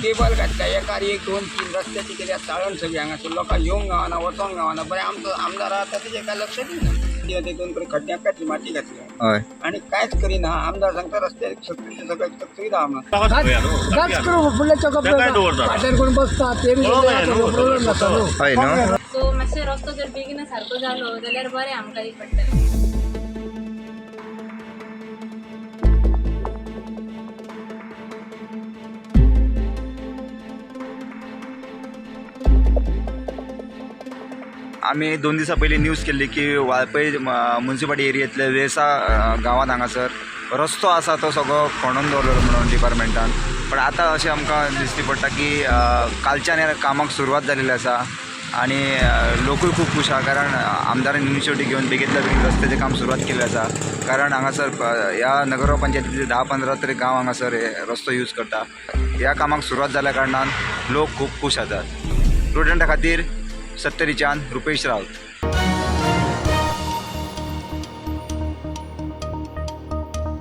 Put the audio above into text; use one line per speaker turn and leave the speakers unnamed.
Cable घातल्या एकार एक दोन तीन रस्त्याची केल्या चाळण सगळी हांगासर लोकांक येवंक गावना वचोंक गावना. बरें, आमचो आमदार आसा तेजें काय लक्ष दिना. ते दोन कडेन खड्ड्याक घातली, माती घातली आनी कांयच करिना. आमदार सांगता रस्त्यार सक्तीचे सगळे चकचकीत आहा म्हणून.
गाच करू फुडल्या चॉकअप फाटल्यान कोण बसता ते बी प्रॉब्लेम जाता न्हू.
हय न्हू.
सो मातशें रस्तो जर बेगीन सारको जालो जाल्यार बरें आमकांय पडटलें.
आमी 2 दिसां पयलीं न्यूज केल्ली की वाळपय मुन्सिपालिटी एरियेंतले वेसा गांवांत हांगासर रस्तो आसा तो सगळो खणून दवरलेलो म्हणून डिपार्टमेंटान. पण आतां अशें आमकां दिश्टी पडटा की कालच्यान ह्या कामाक सुरवात जालेली आसा आनी लोकूय खूब खूश आहा, कारण आमदारान इनिशिएटीव घेवन बेगींतल्या बेगीन रस्त्याचें काम सुरवात केल्लें आसा. कारण हांगासर ह्या नगर पंचायतीचे 10-15 तरी गांव हांगासर हे रस्तो यूज करता. ह्या कामाक सुरवात जाल्या कारणान लोक खूब खूश आसात. प्रुडंटा खातीर सत्तरीच्यान रुपेश राऊत.